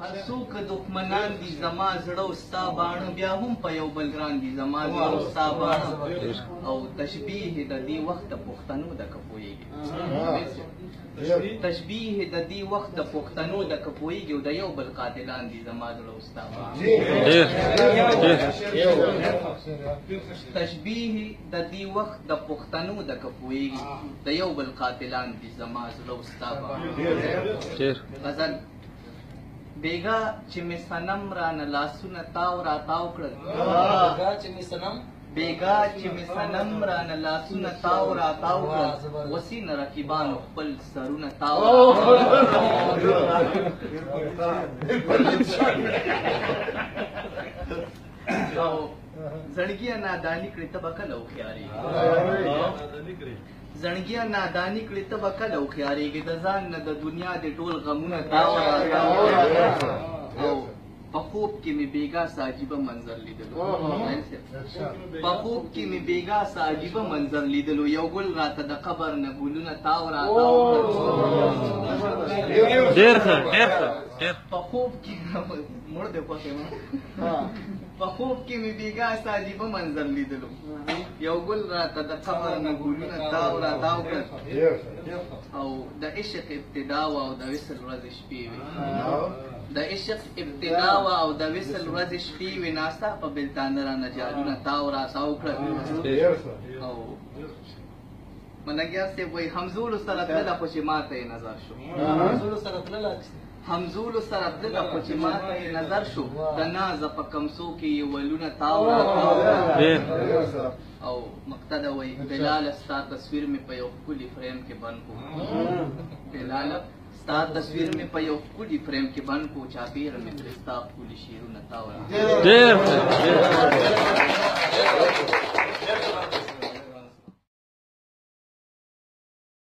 هر څوک دښمنان دي زما زړه او ستا باڼه، بیا هم په یو بل ګران دي زما زړه او ستا باڼه. او تشبیه د دې وخت د پښتنو د که پوهېږي، تشبیه د دې وخت د پښتنو د که پوهېږي، او د یو بل قاتلان دي زما زړه او ستا باڼه. تشبیه د دې وخت د پښتنو د که پوهېږي، د یو بل قاتلان دي زما زړه او ستا باڼه. غزل. بیګا چې مې صنم رانه لاسونه تاو را تاو کړل، بیګا چې مې صنم رانه لاسونه تاو را تاو کړل، وسین رقیبانو خپل سرونه تاو را. او زړګیه ناداني کړې ته به کله هوښیارېږي، زړګیه ناداني کړې ته به کله هوښیارېږي، د ځان نه د دنیا د ټول غمونه تاو را تاو. او په خوب کې مې بیګا څه عجیبه منظر لیدلو، په خوب کې مې بیګا څه عجیبه منظر لیدلو، یو ګل راته د قبر نه ګلونه تاو را تاو. ډېر ښه، ډېر ښه، ډېر. په خوب کې مړ دی خوښې ما. په خوب کې مې بیګا څه عجیبه منظر لیدلو، یو ګل راته د قبر نه ګلونه تاو را تاو کړل. او د عشق ابتدا وه او د وصل ورځې شپې وې، د عشق ابتدا وه او د وصل ورځې شپې وې، ناڅاپه بېلتانه رانه جالونه تاو را تاو کړل. او ملنګیار صاحب وایي همزولو سره تلله خو چې ماته یې نظر شو، همزولو سره تلله خو چې ماته یې نظر شو، د نازه په کمسو کې یې ولونه تاو را تاو. او مقتده وایي بلاله ستا تصویر مې په یو ښکلي فریم کې بند کړو، بلاله ستا تصویر مې په یو ښکلي فریم کې بند کړو، چاپېره مې ترې ستا ښکلي شعرونه تاو را. ډېر ډېر.